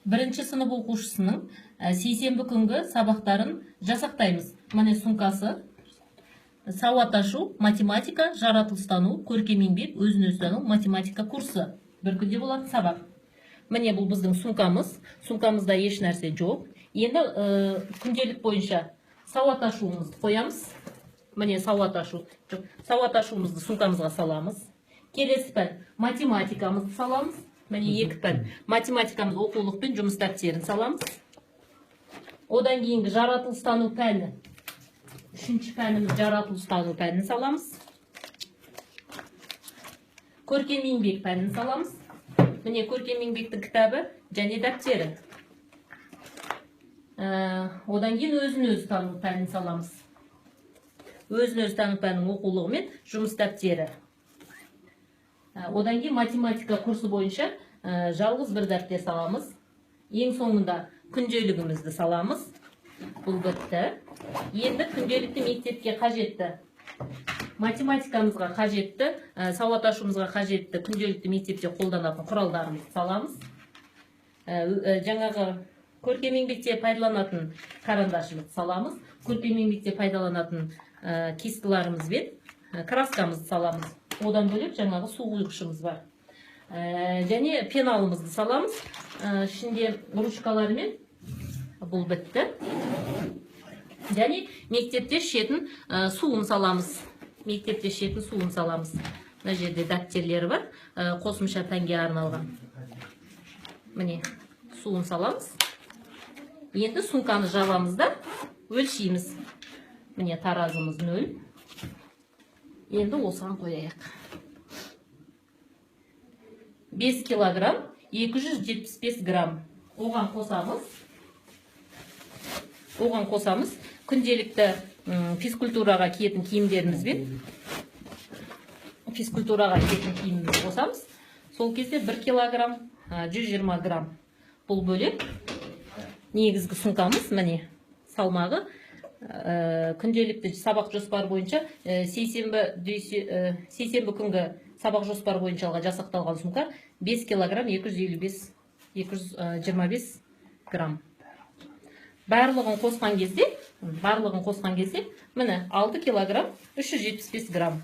Бірінші сынып оқушысының сейсенбі күнгі сабақтарын жасақтаймыз. Міне, сумкасы: сауат ашу, математика, жаратылыстану, көркем еңбек, өзін өзі тану, математика курсы. Бір күнде болатын сабақ. Міне, бұл біздің сумкамыз. Сумкамызда еш нәрсе жоқ. Енді күнделік бойынша сауат ашуымызды қоямыз. Міне, сауат ашу, жоқ, сауат ашуымызды сумкамызға саламыз. Келесі пән математикамызды саламыз. Міне, екі пән математикамыз, оқулық пен жұмыс дәптерін саламыз. Одан кейінгі жаратылыстану пәні, үшінші пәніміз жаратылыстану пәнін саламыз. Көркем еңбек пәнін саламыз. Міне, көркем еңбектің кітабы және дәптері. Одан кейін өзін өзі тану пәнін саламыз. Өзін өзі тану пәнінің оқулығы мен жұмыс дәптері. Одан кейін математика курсы бойынша жалғыз бір дәптер саламыз. Ең соңында күнделігімізді саламыз. Бұл бітті. Енді күнделікті мектепке қажетті, математикамызға қажетті, сауат ашуымызға қажетті күнделікті мектепте қолданатын құралдарымызды саламыз. Жаңағы көркем еңбекте пайдаланатын карандашымызды саламыз, көркем еңбекте пайдаланатын кистыларымыз бен краскамызды саламыз. Одан бөлек жаңағы су құйғышымыз бар. Және пеналымызды саламыз. Ішінде ручкаларымен. Бұл бітті. Және мектепте ішетін суын саламыз. Мектепте ішетін суын саламыз. Мына жерде дәптерлері бар, қосымша пәнге арналған. Міне, суын саламыз. Енді сумканы жабамыз да, өлшейміз. Міне, таразымыз 0. Енді осыған қояйық: 5 килограмм 275 грамм. Оған қосамыз күнделікті физкультураға киетін киімдерімізбен, физкультураға киетін киімімізді қосамыз. Сол кезде 1 килограмм 120 грамм. Бұл бөлек. Негізгі сумкамыз, міне, салмағы күнделікті сабақ жоспары бойынша сейсенбі, сейсенбі күнгі сабақ жоспары бойынша жасақталған сумка 5 килограмм 255, 225 грамм. Барлығын қосқан кезде, міне, 6 килограмм 375 грамм.